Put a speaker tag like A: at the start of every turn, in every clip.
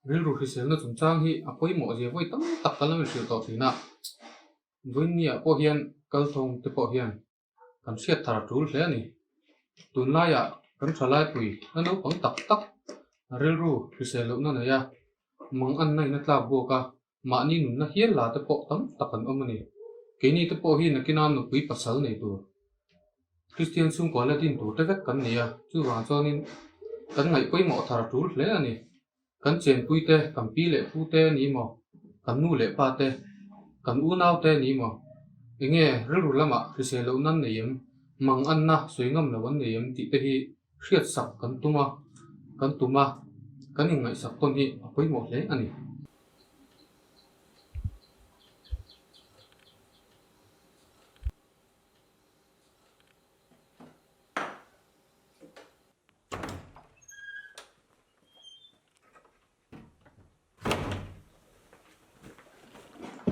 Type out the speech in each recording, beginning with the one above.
A: Rilru hriselna chungchang hi a pawimawh zia vawi tam tak kan lo inhrilh tawh thin a. Vawiinniah pawh hian kalthawng te pawh hian kan hriat thar a tul hle a ni. Tunlaiah kan thalaipui na naupang tak tak rilru hrisel lohna nei a, manganna in a tlak bawk a, mahni nunna hial la te pawh tam tak an awm a ni. Keini te pawh hi nakina nupui pasal nei tur, Kristian chhungkua la din tur te vek kan ni a, chuvang chuanin kan ngaih pawimawh thar a tul hle a ni. Kan chenpui te, kan pi leh pu te ni maw, kan nu leh pa te, kan unau te ni maw, enge rilru lamah hrisel loh nan nei em, mang anna sawi ngam lo an nei em tih te hi hriatsak kan tum a, kan tum a, kan inngaihsak tawn hi a pawimawh hle a ni.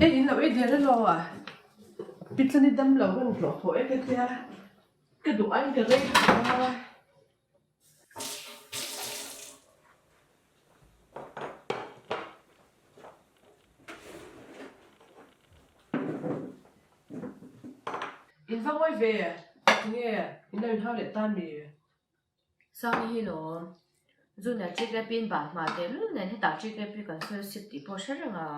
B: Ei in lo ei der elaw a, Pitlani dam lo rawn hlawh haw e ka tia, ka duh aiin ka rei tawh a. In va ngawi ve, tinge in lo inhau leh ta mi?
C: Sangi hi lawm. Junior Chiklepi'n ban hma teh lul nen hetah Chiklepi kan sawi sip tih pawh hre reng a,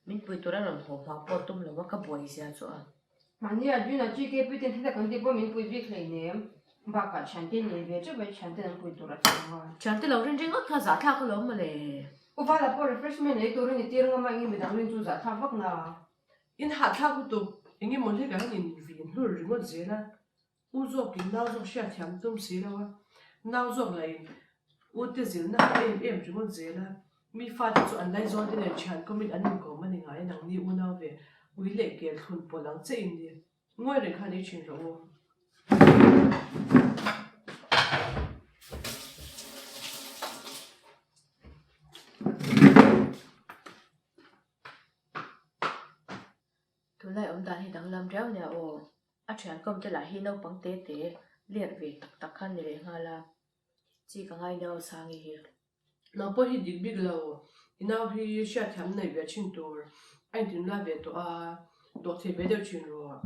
C: min pui tur a rawn haw hma pawh tum lo a ka buai zia chu a.
D: Mahnia Junior Chiklepi ten heta kan tih pawh min pui bik hleinem, bakah thiante nei ve teuh mai thiante an pui tur a chang a.
C: Thiante lo rin ringawt kha zahthlak alawm mawle.
D: U Vala pawh refreshment ei turin i tir ngam a, enge midang rin chu zahthlak vak na.
B: In hahthlak lutuk, enge maw hlek an in vin hlur ringawt zel a. U zawkin nau zawk hriatthiam tum si lo a, nau zawk lahin u te zilna a em em ringawt zel a, mi fate chu an laizawn te nen thian kawmin an inkawm a ni ngai a, nangni unau ve ui leh kel thlun pawlh ang che in ni. Ngawi reng khan ei thin rawh u.
C: Tunlai awmdan hi danglam riau nia aw. A thian kawm te lah hi naupang te te let ve tak tak khan ni leh nghal a, chi ka ngai nau Sangi hi.
B: Nang pawh hi dik bik lo, i nau hi hriatthiam nei ve thin tur a intinlai ve tawh a, dawh thei ve deuh thin rawh.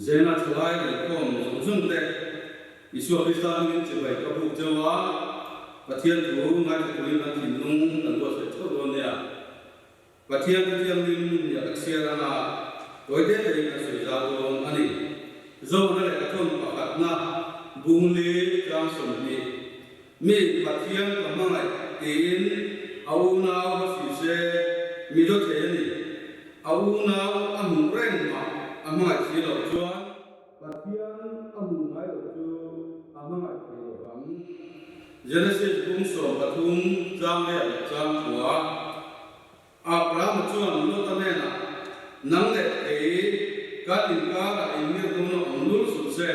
E: Zena thalai inkhawm zawng zawng te Isua Krista hmingin chibai ka buk cheu a, Pathian thu ngaithla turin kan thinlung kan buatsaih theuh dawn nia. Pathian thu thianghlim nia ka chhiar anga tawi te tein kan sawi zau dawn a ni. Zohna leh Kathawn pakhatna Bungli tlang 20 Mi Pathian ka hmangaih tiin a unau va si se mi do thei a ni. A unau a hmuh reng mah a hmangaih si loh chuan Pathian a hmuh ngai loh chu a hmangaih thei lo vang. Genesis bung 13 tlang leh leh tlang thua Abrahama chuan Lota hnenah, Nang leh kei kan inkarah inngirhna awm lul suh se,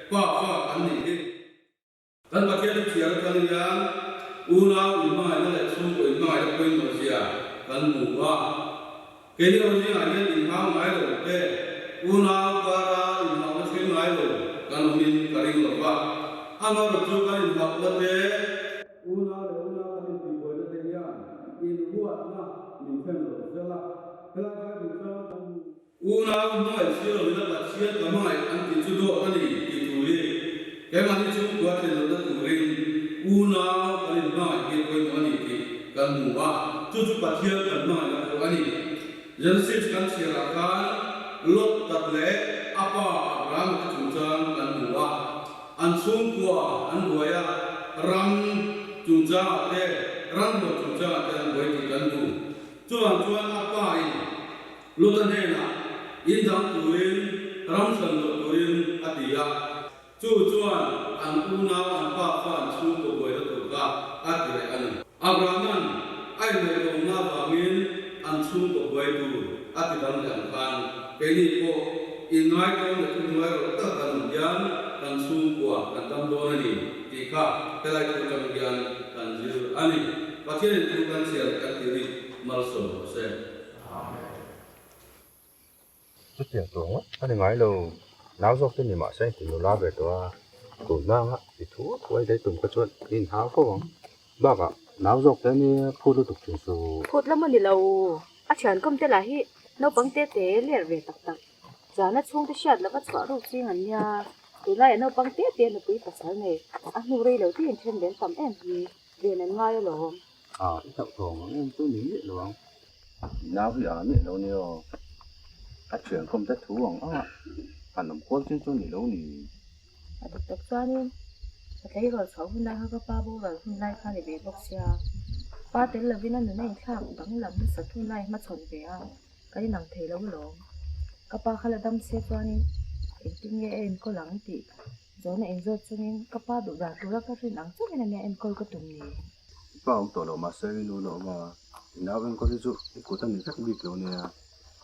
E: pa fa kan nih hi. Kan Pathian hi thiar atang hian unau inhmangaihna leh chhungkaw inhmangaihna pawimawh zia kan hmu a. Keini ho zingah hian inhau ngai lo te, unau kara inhauhna thleng ngai lo kan awmin ka ring lo va. Amaherawhchu chu kan inhauhna te, unau leh unau kan intihbuaina te hian inhuatna min thlen lo zel a. Helai Bible chang kan hmu. Unau hmangaih si loin a Pathian ka hmangaih an tih chu dawt a ni tih thu hi keimahni chhungkua thlen lohna turin unau kan inhmangaih hi pawimawh a ni tih kan hmu a, chu chu Pathian kan hmangaihna pawh a ni. Genesis kan chhiarah khan Lot tat leh a pa Abraham te chungchang kan hmu a, an chhungkua an buai a, ram chungchangah te, ramhuan chungchangah te an buai tih kan hmu. Chuvang chuan a pa in Luta hnenah, In dang turin, ram hran loh turin a ti a. Chu chuan an unau an pa kha an chhungkaw buaina tur kha a ti reh a ni. Abrahama'n a inngaihtlawmna avangin an chhungkaw buai tur a ti dam leh ang khan keini pawh inngaitawm leh thuhnuai rawh taka kan awm hian kan chhungkua kan dam dawn a ni tih kha helai thu atang hian kan zir a ni. Pathianin thu kan chhiar kan tih hi malsawm rawh se. Amen.
F: Chutiang tur ngawt a ni ngai lo. Nau zawk te ni mah se ti nula ve tawh a, tun hlanga ti thu thuai daih tum kha chuan i inhau fo ang. Bakah nau zawk te nia phut lutuk thin chu.
G: Phut lam a ni lo. A thian kawm te lah hi naupang te te ler ve tak tak. Zana chhungte hriat lova chhuah ruk ching an nia. Tunlaiah naupang te te nupui pasal nei a hnu rei lo te inthen ven tam em hi ven an ngai alawm.
F: A, i hlauhthawng ang em chu ni miah lo ang. I nau hi a miah lo nia aw. A thian khawm te thu ang ang a, han awm kual chin chu ni lo ni.
G: A dik tak chuanin ka tleirawl chhuah hun lai kha ka pa boral hun lai kha ni ve bawk sia. Pa tel lovin a nuna inthlak danglam nasat hun lai hmachhawn ve a, kan inang thei lo alawm. Ka pa kha la dam se chuanin engtin nge a enkawl ang tih zawhna inzawt chungin ka pa duh dan tura ka rin ang chauhin ania enkawl ka tum ni.
F: I pa awm tawh lo mahse i nu la awm a, i nau enkawl hi chu i kut a ni vek bik lo nia,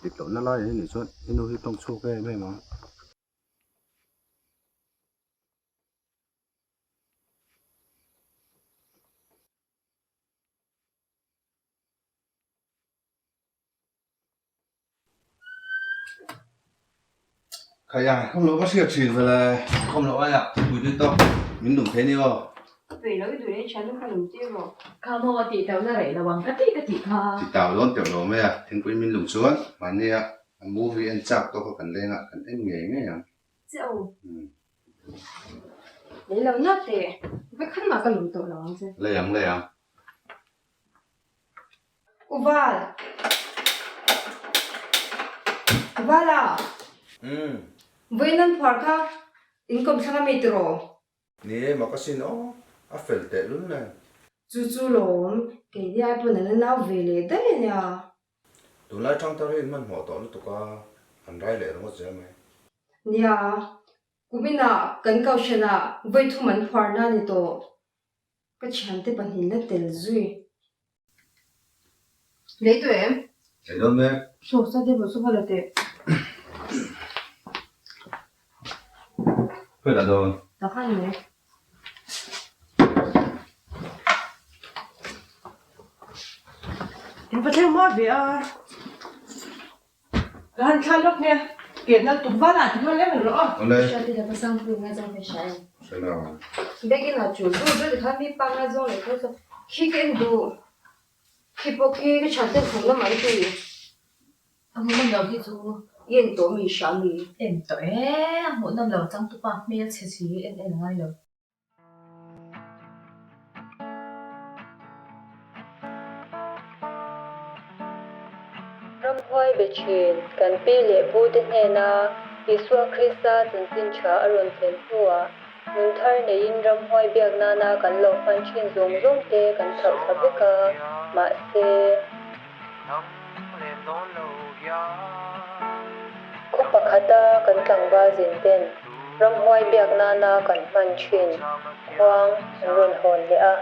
F: dik lohna lai a nih chuan i nu hi tawng chhuak em em ang.
H: Khaia, khawm loh ka hriat thin vele, khawm loh aia thingpui tui tawk min lum thei ni aw.
D: Tui lo i duh leh thian kha lum tir rawh.
C: Kha maw a tih tauh na reh lo ang ka tih ka tih kha.
H: Ti tau dawn teuh lo mai a, thingpui min lum chuan mahnia a movie en chak tawk kha kan leng a, kan en ngei ngei ang.
D: Che aw. Lei lo na teh, vekhan mah ka lum tawh lo ang che.
H: Lei ang lei ang.
D: Uval! Uvala!
H: Umm.
D: Vawiin an phuar kha in kawmthlang a mi tiraw?
H: Ni e, mak asin aw, a fel teh lul nen.
D: Chu chu lawm, keini ai pawn an la nau ve leh daih a nia.
H: Tunlai thangthar hi in hmanhmawh tawh lutuk a, an rai leh ringawt zel mai.
D: Nia, kuminah kan kohhranah vawi thum an phuarna a ni tawh. Ka thiante pahnih la tel zui. Lei tawh em?
H: Lei dawn mek.
D: Saw sa te pawh chu va la teh.
H: Khawi dah dawn?
D: Tak han mai.
B: In va thleng mawi ve a. Ka han thla lawk nge, ke nal tum val ah ti hman em rawh aw.
H: Awle.
D: Hriat i la pasang pui ngai zawng hei hria em?
H: Hre lo.
D: Bag in a chul dur dur tikhan mi pa ngai zawng leh tho chu khi ka en duh. Khi pawh khi ka thian ten thawm lam an ti.
C: A hmuhnawm lo hi chu.
D: I en tawh mi hria mi?
C: En tawh e, a hmuhnawm lo changtupa hmel chhe si en en a ngai lo.
I: Ramhuai be thin kan pi leh pu te hnena Isua Krista chanchin tha a rawn thlen hnuah nun thar neiin ramhuai biak nana kan lo hman thin zawng zawng te kan thlauh thla vek a, mahse. Khaw pakhata kan tlangval zin ten ramhuai biak nana kan hman thin khuang an rawn hawn leh a.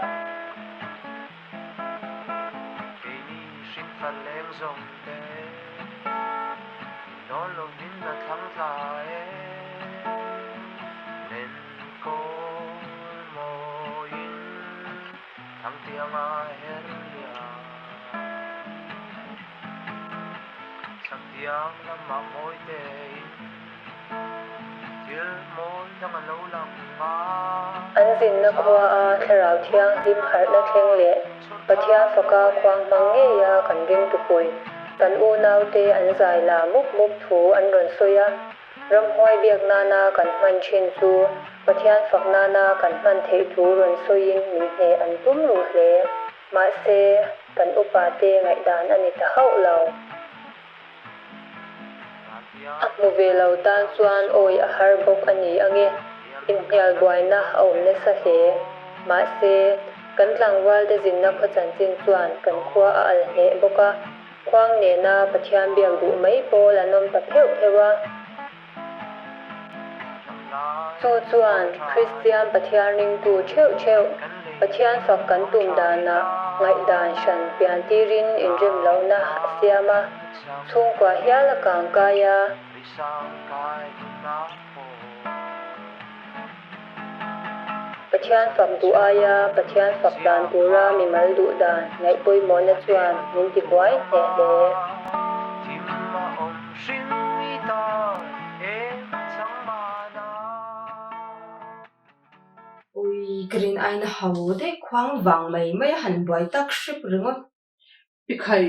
I: An zinna khua a Thlarau Thianghlim harhna thleng leh Pathian faka khuang hmang ngeia kan ringtupui kan unaute an zai la mup mup thu an rawn sawi a. Ramhuai biak nana kan hman thin chu Pathian fak nana kan hman theih thu rawn sawiin min hneh an tum ruh hle. Mahse, kan upa te ngaihdan a ni ta hauh lo. A hmu ve lo tan chuan awi a har bawk a ni ange, inhnial buaina a awm nasa hle. Mahse, kan tlangval te zinna khaw chanchin chuan kan khua a al hneh bawk a. Khuang nena Pathian biak duh mai pawl an awm ta pheuh pheuh a. Chu chuan Kristian Pathian ringtu theuh theuh Pathian fak kan tum danah ngaihdan hran pian tirin inrem lohna a siam a, chhungkua hial a kang kai a. Pathian fak duh aia Pathian fak dan tura mimal duh dan ngaih pawimawhna chuan min ti buai hneh hle.
D: Ui, ka rin aina ho daih khuang vang mai mai a han buai tak hrep ringawt.
B: I khai,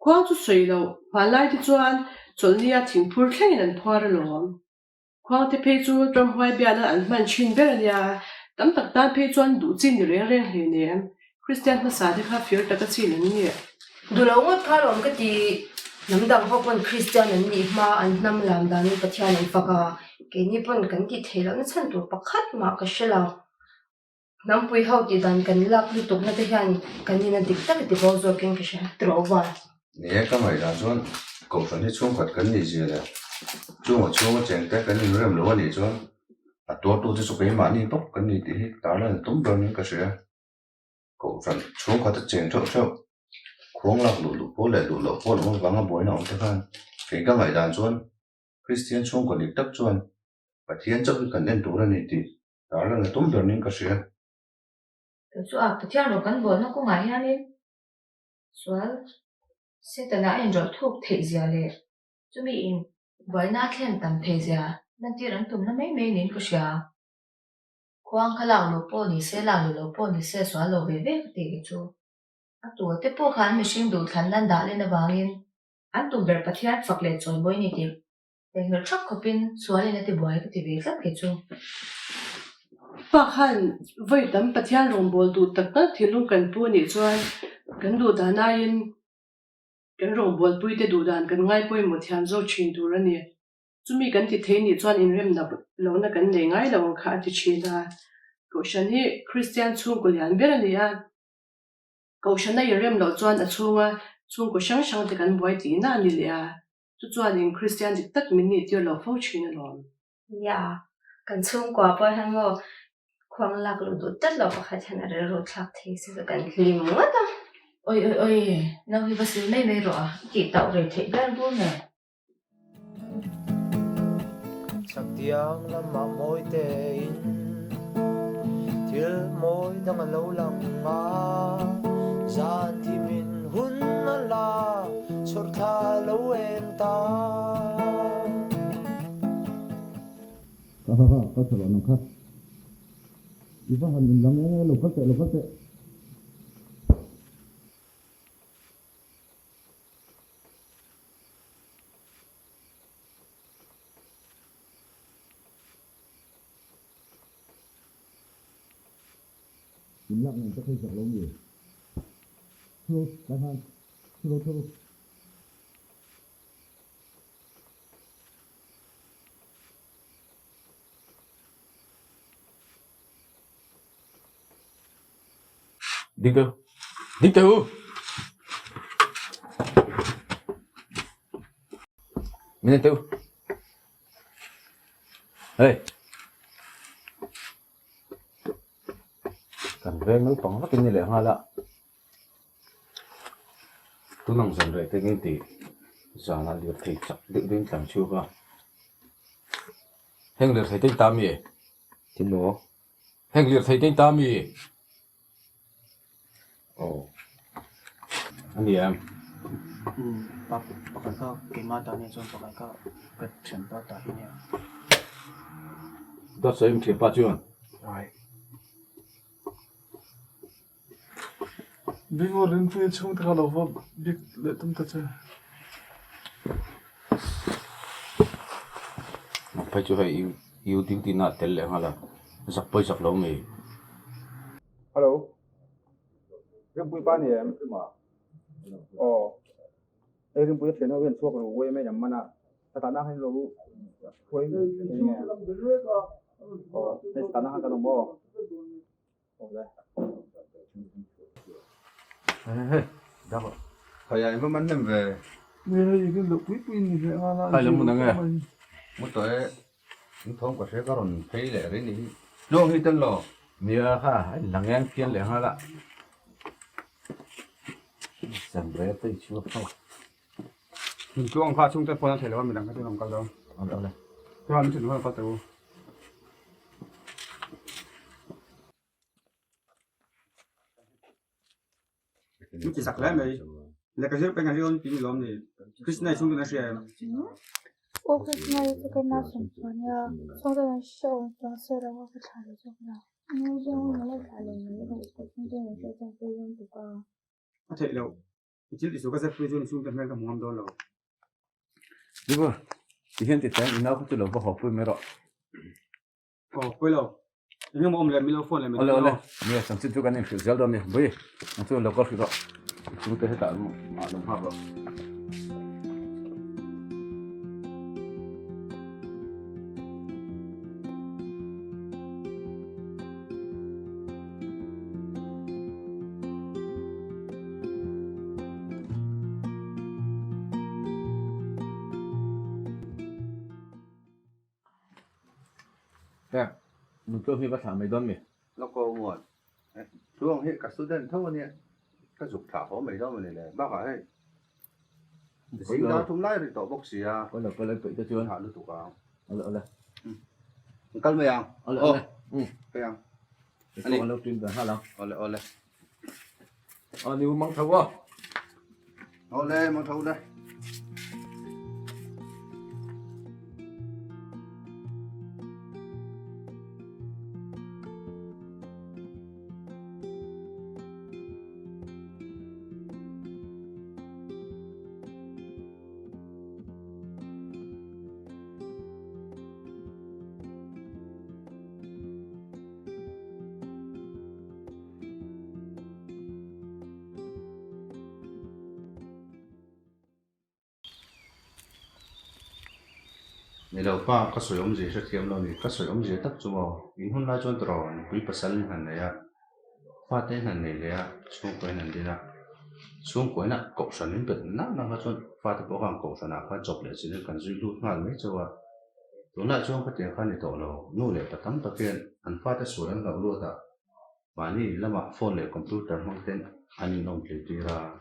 B: khuang chu sawi loh, hmanlai te chuan chawlhnia thingphur thlengin an phuar alawm. Khuangte phei chu ramhuai biana an hman thin ber a nia, tam tak tan phei chuan duh chin ni reng reng hle nen Kristian hmasa te kha fir taka chin an ni.
D: Duh lo ngawt kha alawm ka ti, hnam dang ho pawn Kristian an nih hma an hnam lam danin Pathian an fak a, keini pawn kan tih theih lohna chhan tur pakhat mah ka hre lo. Hnampui ho tih dan kan lak lutukna te hian kan ina dik tak a ti bo zawkin ka hria tiraw va.
F: Ni e, ka ngaihdan chuan Kohhran hi chhungkhat kan nih zia leh chunga chhunga chengte kan inrem lo a nih chuan a tuartute chu keimahni bawk kan ni tih hi tarlan a tum ber niin ka hria. Kohhran chhungkhat a cheng theuh theuh, khuang lak luh luh pawl leh luh loh pawl awm avanga buaina awm te khan kei ka ngaihdan chuan Kristian chhungkaw dik tak chuan Pathian chauh hi kan en tur a ni tih Tarlan a tum ber ning ka hria.
G: Kei chu a Pathian rawh kan bawlna kawngah hianin sual Setana a inrawlh thuk theih zia leh chumi in buaina a thlen tam theih zia lantir an tumna mai mai niin ka hria. Khuang kha lak luh pawh ni se, lak luh loh pawh ni se sual lo ve ve ka tih kei chu. A tu te pawh khan mihring duhthlan nan dah len avangin an tum ber Pathian fak leh chawimawi ni tih Enghlawh thap khawpin sualin a ti buai ka ti ve tlat kei chu.
B: Pa khan vawi tam Pathian rawngbâwl duh tak tak thinlung kan pu anih chuan kan duh dan aiin kan rawngbâwlpuite duh dan kan ngai pawimawh thiam zawk thin tur a ni. Chumi kan ti thei nih chuan inremna lohna kan nei ngai lo ang kha a ti thin a. Kohhran hi Kristian chhungkaw lian ber a ni a. Kohhrana inrem loh chuan a chhunga chhungkaw hrang hrangte kan buai tihna a ni leh a. Chu chuanin Kristian dik tak min nih tir lo fo thin alawm.
D: Nia, kan chhungkua pawh hian maw khuang lak luh duh tlat loh pakhat hian a rilru thlak thei se chu kan hlim ngawt a.
G: Oi oi oi, no hi va sil mai mai rawh a, i tih tauh ve theih ber bur nen.
J: Chaktiang lamah mawi tein thil mawi dang a lo lang a, zan thimin hun a la chhawr thla lo eng ta.
K: Kha kha kha, kal tha rawh nang kha. I va han inlang e, lo kal teh, lo kal teh. In lak nen ka thei sak lo mi? Thu tlai khan thu lo thu.
A: Ding teh u. Ding teh u. Min en teh u. Hey. Kan veng naupang vakin ni leh nghal a. Tunang zan reh te ngei tih zanah lirthei chak deuh deuhin tlan chhuak a. Heng lirthei te in ta mi?
F: Tin maw?
A: Heng lirthei te in ta mi? Aw. A ni em?
L: Umm pa pakhat kha keimah ta nia chuan pakhat kha ka thianpa ta hi nia.
A: Dawt sawi em thianpa chuan?
L: Ai.
M: Bingor rinpuia chhungte kha lo va bik leh tum ta che.
A: Phei chu hei i u duty na a tel leh nghal a, zak pawi zak lo mai.
K: Hello. Rinpui pa ni em? Aw. Hei Rinpuia thian ho hian chhuak ru uai mai an man a. Ka tahna khan lo khuai thei nge? Aw, hei tahna khan kan awm aw.
A: Hei hei, dak rawh.
F: Khaia in va man hnem ve.
M: Ni hei i rin loh pui pui in ni hle nghal a.
F: Khai lam hmun ang e. Mu tawh e, in thawm ka hria ka rawn phei leh rih ni hi. Tluang hi tel lo.
N: Nia kha a in lang eng phian leh nghal a. Sam re te i chhuak tho.
K: Min tluang kha chhungte phone a thei lo a midang kha chu rawn kal dawn.
N: Awle awle.
K: Chuan min thut kal teh u. Min ti zak hle mai. Lehkha zir peng a ri awn tih ni lawm ni. Krishna i chhungten a hria em?
O: Aw Krishna i chu keimah sawm chuan nia. Chhungten an hre awm chuang se lo a ka thlah leh zawk la. Ngaihzawng a lo thlah leh mai rawh ka chhungten an hriat chuan pawi dawn tuk a.
K: A theih loh. I thil tisuh ka zep pui chuan i chhungte hmel ka hmu ngam dawn lo.
N: Nibo, ti hian ti teng i nau kha chu lo va haw pui mai rawh.
K: Aw, pawi lo. Eng emaw awm leh min lo phone leh mai
N: Awle awle, nia chanchin chu kan inhrilh zel dawn a ni. Bui, nang chu lo kal hrih rawh. I chhungte hetah ah lo nghak rawh. Heng, nutluang hi va thlah mai dawn mi?
H: Lawk aw muan. Tluang hi ka student tho ania, ka zuk thlah haw mai dawn mawni le. Bakah hei, zing dar thum lai ri tawh bawk si a.
N: Awle awle peih te chuan.
H: Thlah lutuk ang.
N: Awle awle.
H: An kal mai ang.
N: Awle awle.
H: Phei ang.
N: Ani. An lo tun ve nghal ang.
H: Awle awle.
N: A ni mang tho a.
H: Awle mang tho le. Ni lo pa, ka sawi awmzia hrethiam lo ni. Ka sawi awmzia tak chu maw? In hun lai chuan tawrh nupui pasal in han nei a, fate in han nei leh a, chhungkaw in han din a. Chhungkaw ina kohhran in bet nak nak kha chuan fate pawh khan kohhranah khan chawp leh chin in kan zui lut nghal mai chauh a. Tunah chuan khatiang kha ni tawh lo, nu leh pa tam tak hian an fate sual an hlauh luat a, mahni in lamah phone leh computer hmang ten an inawm tlei tir a.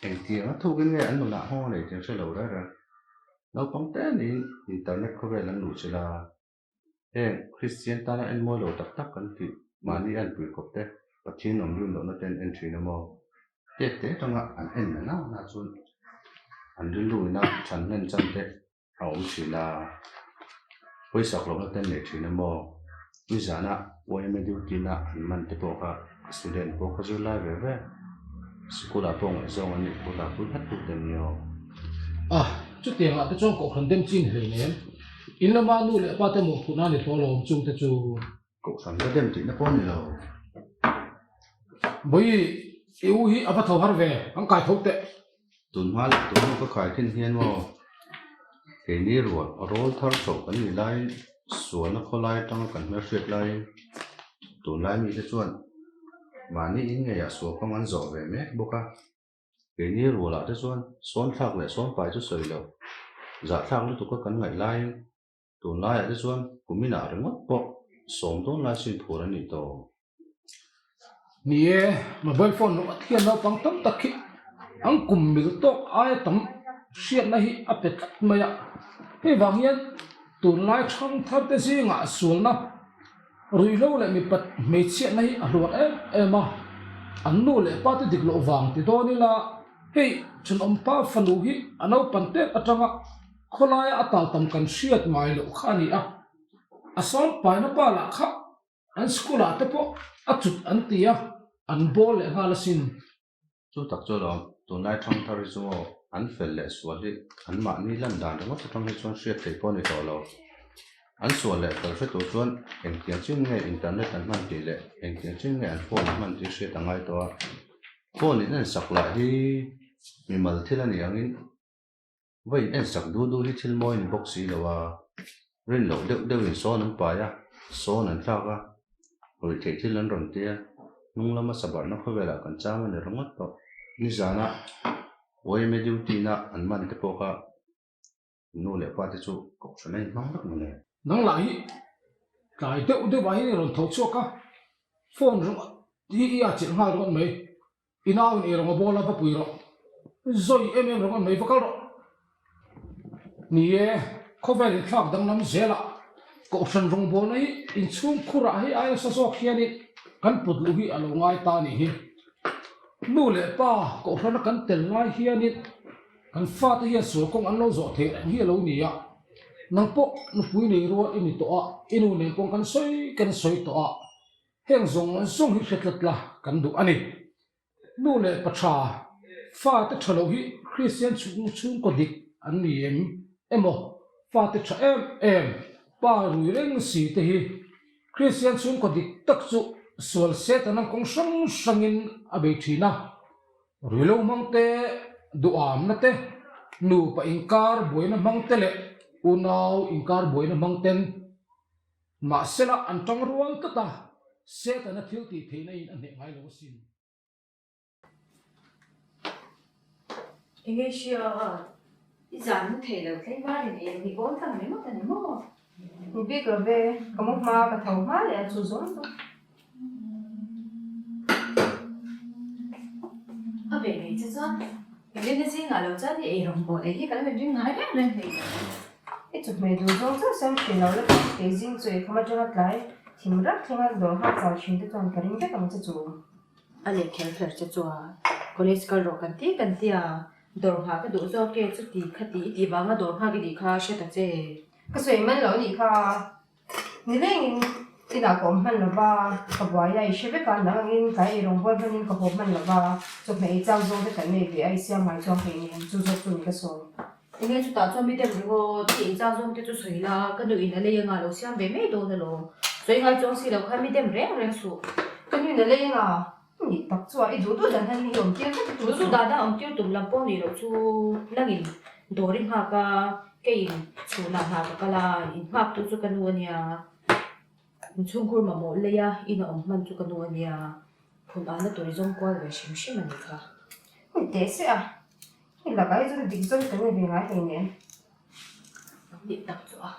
H: Engtiang a thukin nge an nunah nghawng a nei tih an hre lo reng reng. Naupang te niin internet khawvel an luh chilh a, heng Kristian tana en mawi lo tak tak kan tih mahni a anpui khawp te Pathian awm rin lohna te an en thin a maw? Tet te atanga an en na na na chuan an rilru ina than hlen chan te a awm thin a, pawisak lohna te an nei thin a maw? Nizana yma duty na an man te pawh kha student pawh kha zir lai ve ve sikul ah pawh ngaihzawng an nih thu lah pui nghat tu te an ni aw.
P: A, chutiang ah te chuan kohhran dem chin hlei nem. In lama nu leh pa te mawhphurhna a ni tawh lo awm chung te chu.
H: Kohhran ka dem tihna pawh a ni lo.
P: Bawi, i u hi a va tho har ve, an kai tho teh.
H: Tun hma leh tun hnu ka khai thin hian maw keini rual rawl thar chauh kan nih laiin sualna khawlai atanga kan hmelhriat laiin tunlai mite chuan mahni in ngeiah sual kawng an zawh ve mek bawk a. Keini rualah te chuan sawn thlak leh sawn pai chu sawi loh zahthlak lutuka kan ngaih laiin Tunlaiah te chuan kuminah ringawt pawh sawm dawn lai sin phur a nih tawh.
P: Ni e, mobile phone ringawt hian naupang tam tak hi an kum mil tawk aia tam hriatna hi a pe tlat mai a. Hei vang hian tunlai thang thar te zingah sualna ruihhlo leh mipat hmeichhiatna hi a hluar em em a. An nu leh pa te dik loh vang ti dawn ila hei thenawmpa fanu hi a naupan tet atanga Khawlaia a tal tam kan hriat ngai loh kha a ni a, a sawm paina pa lah kha an school ah te pawh a cut an ti a, an bawl leh nghal asin.
H: Chu tak chu alawm, tunlai thangthar hi chu aw, an fel leh sual hi an mahni lan dan ringawt atang hi chuan hriat theih pawh a ni tawh lo. An sual leh fel hre tur chuan engtiang chin nge internet an hman tih leh engtiang chin nge an phone an hman tih hriat a ngai tawh a. Phone in en sak lah hi mimal thil a ni angin Va in en sak du du hi thil mawi ni bawk si lo a, rin loh deuh deuh in sawn an pai a, sawn an thlak a, ruih theih thil an rawn tia, hnung lama sabarhna khawvelah kan chang a ni ringawt tawh. Nizana Yma duty na an man te pawh kha nu leh pa te chu kohhran a inhmang vek mawle.
P: Nang lah hi tlai deuh deuh ah hian i rawn tho chhuak a, phone ringawt hi i a chilh nghal ringawt mai. I nau in ei rawng a bawl a va pui rawh. Zawi em em ringawt mai va kal rawh. Ni e, khawvel inthlak danglam zelah kohhran rawngbawlna hi inchhung khurah hei aia nasa zawk hianin kan put luh hi a lo ngai ta a nih hi. Nu leh pa kohhrana kan tel lai hianin kan fate hian sual kawng an lo zawh theih reng hi a lo ni a. Nang pawh nupui nei rual i ni tawh a, i nu nen pawh kan sawi kan sawi tawh a. Heng zawng zawng hi hre tlat la kan duh a ni. Nu leh pa tha, fate tha loh hi Kristian chhung chhungkaw dik an ni em emaw fate tha em em, pa rui reng si te hi Kristian chhungkaw dik tak chu sual Satan ang kawng hrang hrangin a bei thin a. Ruilo hmang te, duhamna te, nupa inkar buaina hmang te leh unau inkar buaina hmang ten Mahsela an tang rual tlat a, Setana thil tih theihna in a hneh ngai lo asin.
C: Enge hria a, i zan mu thei lo tlei varin ei ni bawn tlang ringawt a ni maw?
D: Ni bik lo ve, ka mu hma ka tho hma leh a chu zawng chu.
C: A ve ngei che chuan Elena zingah lo chuan i eirawng bawl ei hi ka lo inring ngai reng reng hlei lo.
D: I chawhmeh duh zawng chauh siam thin lo la chuan kei zing chu eikham atanga tlai thim rak thlenga dawr nghak chau thin te chuan ka ring vek ang che chu.
C: A leh kher kher che chuan college kal rawh kan ti kan ti a, dawr nghah ka duh zawk e chuti khati i tih vanga dawr nghak i tih kha hre ta che.
D: Ka sawi man lo anih kha. Nilengin inah ka awm hman lo va, ka buai a, i hre vek a, nang angin tlai eirawng bual hmanin ka haw hman lo va, chawhmeh ei chang zawng te kan nei ve a, i siam ngai chuang hei nen, chu zawk chu ni ka sawi.
C: Enge chutah chuan mi deuh ringawt, i ei chang zawng te chu sawi la, ka nuin a lei anga lo siam ve mai dawn alawm, sawi ngai chuang si lo khan mi dem reng reng suh.
D: Ka nuin a lei anga, ni tak chu a, i duh duh dan hian mi hi awm tir vek
C: tum suh. Duh duh dan a awm tir tum lam pawh ni loh chu nangin dawr i nghak a, Keiin chhunah hna ka kal a, in nghaktu chu ka nu a nia. Inchhungkhur mamawh lei a, in a awm hman chu ka nu a nia. Phun ahna tur i zawng kual ve hrim hrim a nih kha.
D: Ni teh se a, i lakah hi chuan dik zawk hi kan ni ve ngai hleinem.
C: Nih tak chu a.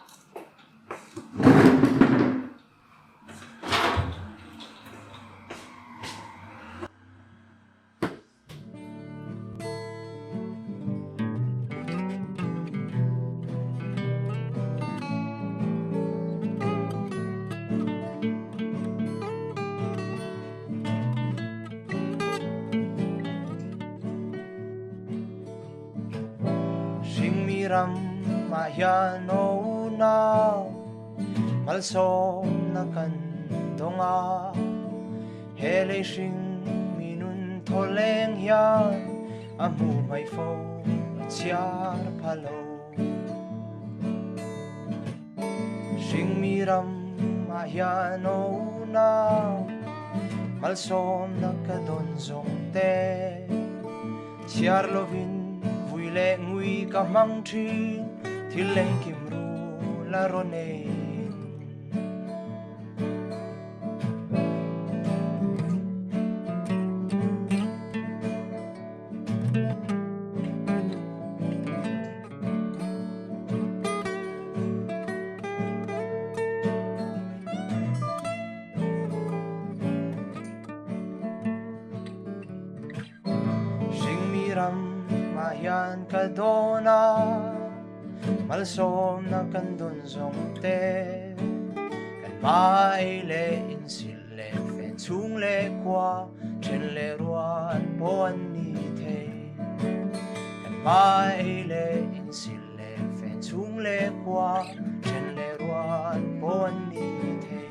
J: Hringmi ramah hian unau malsawmna kan dawng a. He lei hring mi nun thaw leng hian a hmu hmaih fo a chhiar pha lo. Hring mi ram ah hian aw unau malsawmna ka dawn zawng te chhiar lovin vui leh ngui ka hmang thin thil engkim rul a rawn ei. Hringmi ram ah hian ka dawn a, malsawmna kan dawn zawng te, kan hmai leh insil leh fen chhung leh khua, then leh rual pawh an ni thei. Kan hmai leh insil leh fen chhung leh khua, then leh rual pawh an ni thei.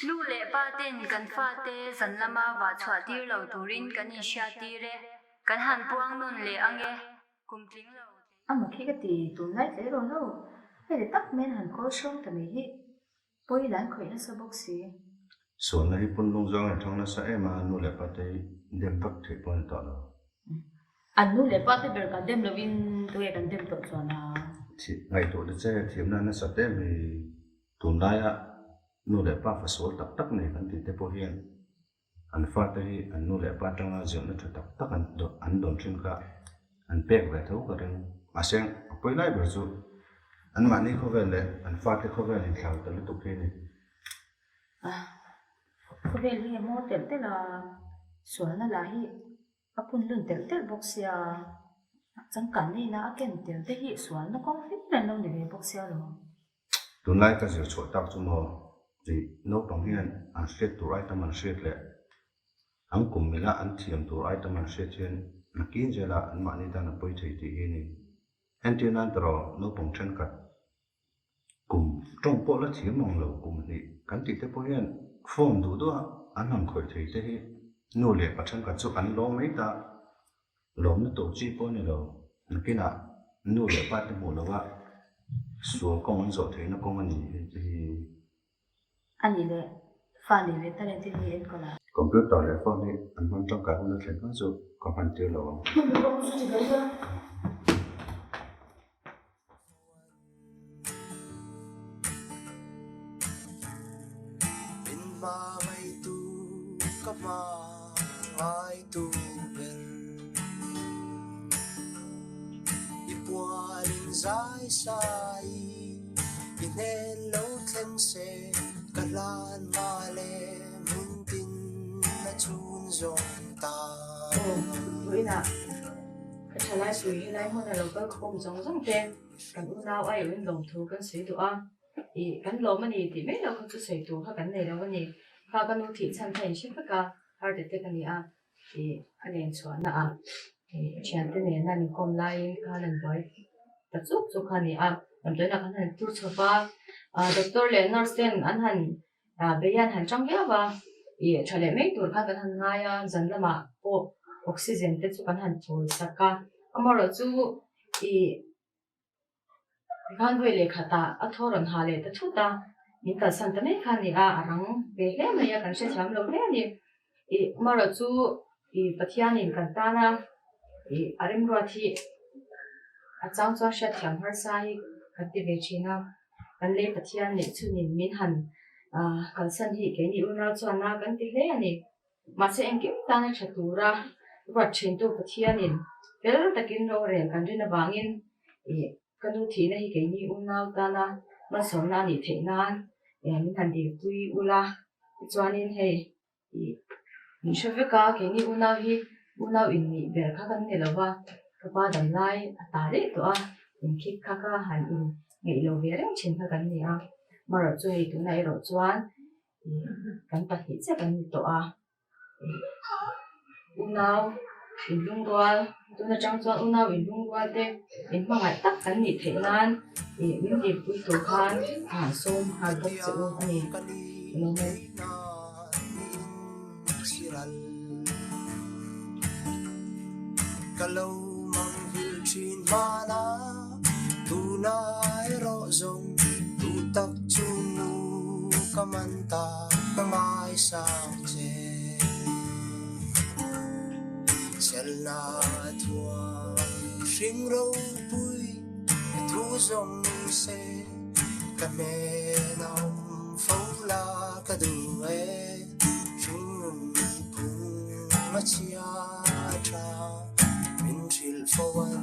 I: Nu leh pa ten kan fate zan lama vah chhuah tir lo turin kan inhriattir e. Kan han puang nawn leh ang e, kum tling lo.
G: A mak hi ka ti, tunlai tle rawh lo. Heti tak mai an han kawl hrang ta mai hi pawi lan khawih nasa bawk si.
F: Sualna hi punlung zawng in thang nasa em a, nu leh pa te hi dem vak theih pawh a ni tawh lo.
C: An nu leh pa te ber kan dem lovin tunge kan dem tawh chuan a?
F: Ngaihtuah te che thiamna nasat em hi tunlaia nu leh pa fasual tak tak nei kan tih te pawh hian An fate hi an nu leh pa atanga zirna tha tak tak an dawn thin kha an pek ve tho ka ring. Mahse, a pawi lai ber chu anmahni khawvel leh an fate khawvel inthlau ta lutuk hi a ni.
G: Khawvel hi a maw telh telh a, sualna lah hi a phun lun telh telh bawk sia, changkan neihna a ken tel te hi sualna kawng hlim reng lo ni ve bawk sia lo.
F: Tunlai ka zir chhuah tak chu maw tih naupang hian an hriat tur ai tam an hriat leh an kum mila an thiam tur ai tam an hriat hian nakin zela anmahni tan a pawi thei tih hi a ni. Entir nan tawrh naupang thenkhat kum tawng pawh la thiam ang lo kum hnih kan tih te pawh hian phone duh duh a an han khawih thei te hi nu leh pa thenkhat chu an lawm mai ta. Lawmna tur chi pawh a ni lo. Nakinah nu leh pa te hmuh lova sual kawng an zawh theihna kawng a ni hei te hi.
G: A nih leh fa nei ve talent te hi enkawl a.
F: Computer leh phone hi an hman tangkai hun a thlen hma chu ka hman tir lo ang.
G: Ka thalai pui helai hmuna lo kal khawm zawng zawng te kan unau a in lawm thu kan sawi duh a, ih kan lawm a ni tih mai loh kha chu sawi tur kha kan nei lo a ni. Kha ka nu thih chhan kha in hre vek a, heart attack a ni a, ih a len chhuahna ah ih thiante nena min kawm laiin khan an buai ta chuk chuk kha a ni a, damdawiinah khan han tur chho va, ah doctor leh nurse ten an han Bei an han chang viau a, ih tha leh mai tur khan kan han ngai a, zan lamah pawh oxygen te chu kan han chawi sak a, amaherawhchu ih tikhan vawi leh khatah a thaw rawn ha leh ta thut a, min kalsan ta mai kha a ni a, a rang ve hle mai a, kan hrethiam lo hle a ni. Ih amaherawhchu ih Pathianin kan tana ih a remruat hi a chang chuan hriatthiam harsa hi kan ti ve thin a, kan lei Pathian leh chhunin min han ah kalsan hi keini unau chuan a kan ti hle a ni. Mahse engkim tana tha tura ruat thintu Pathianin fel takin rorel kan rin avangin ih Ka nu thihna hi keini unau tana hmasawnna a nih theih nan min han dilpui ula, tichuanin hei ih min hre vek a, keini unau hi unau innih ber kha kan ni lo va, ka pa dam lai a ta daih tawh a, inkhik kha ka han in ngeih lo ve reng thin kha kan ni a, marawh chu hei tunah erawh chuan ih kan pahnih chiah kan ni tawh a. Unau inlungrual tun atang chuan unau inlungrual te in hmangaih tak kan nih theih nan ih min dilpui tur khan a han sawm nghal bawk che u a ni.
J: Ka ngaisang che Chelna thuam hring ropui ka thu zawng ni se Ka hnen a awm fo la ka duh e Hring nun phung a chhia tha min hrilh fo an.